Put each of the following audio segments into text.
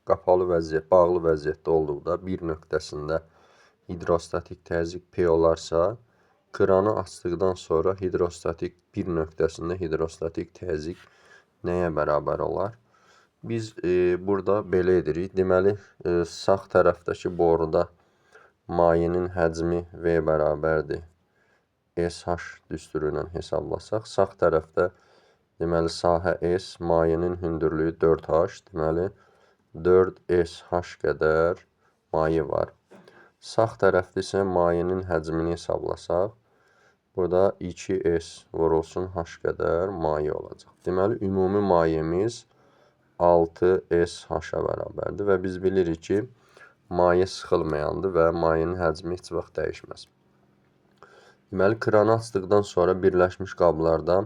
qapalı vəziyyət, bağlı vəziyyətdə olduqda bir nöqtəsində hidrostatik təzyiq P olarsa, kranı açdıqdan sonra hidrostatik bir nöqtəsində hidrostatik təzyiq nəyə bərabər olar? Biz burada belə edirik. Deməli, sağ tərəfdəki boruda mayenin həcmi V bərabərdir SH düsturu ilə hesablasaq, sağ tərəfdə deməli sahə S, mayenin hündürlüyü 4H, deməli 4SH qədər maye var. Sağ tərəfdə isə mayenin həcmini hesablasaq, burada 2S vurulsun H qədər maye olacaq. Deməli, ümumi mayemiz 6SH-a bərabərdir və biz bilirik ki, maye sıxılmayandır və mayenin həcmi heç vaxt dəyişməz. Deməli, kranı açdıqdan sonra birləşmiş qablarda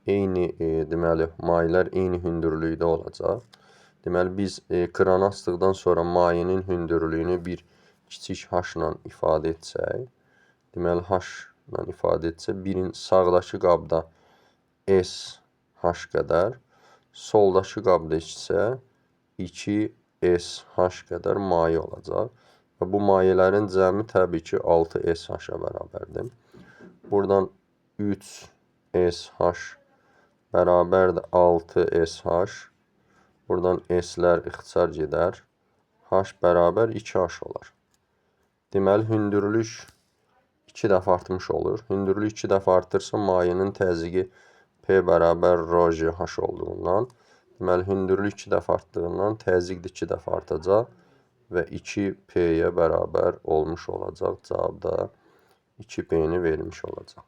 eyni deməli, mayələr eyni hündürlükdə olacaq. Deməli, biz kranı açdıqdan sonra mayenin hündürlüyünü bir kiçik h ilə ifadə etsək, deməli, h ilə ifadə etsək, birin sağdakı qabda S h qədər, soldakı qabda isə 2SH qədər maye olacaq. Və bu mayələrin cəmi təbii ki, 6SH-a bərabərdir. Buradan 3SH bərabərdir 6SH. Buradan S-lər ixtisar gedər. H bərabər 2H olar. Deməli, hündürlük 2 dəfə artmış olur. Hündürlük 2 dəfə artırsa, mayenin təzyiqi P bərabər rho G H olduğundan, deməli, hündürlük 2 dəfə artdığından təzyiq də 2 dəfə artacaq və 2P-yə bərabər olmuş olacaq. Cavab da 2P-ni vermiş olacaq.